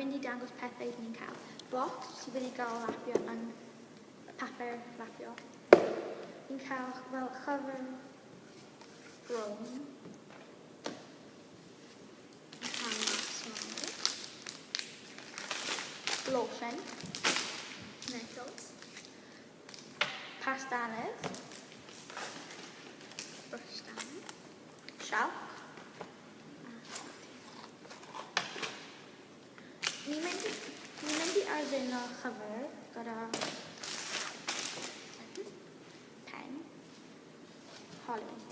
mynd i dangos pethau ni'n cael. Box sydd wedi cael lapio yn papur lapio. Ni'n cael fel chyfr brown. Ni'n cael mas mawr. Lotion. Metals. Pastales. Brush down. Sialc. Ni'n mynd, ni mynd i addurno chyfr gyda pen holly.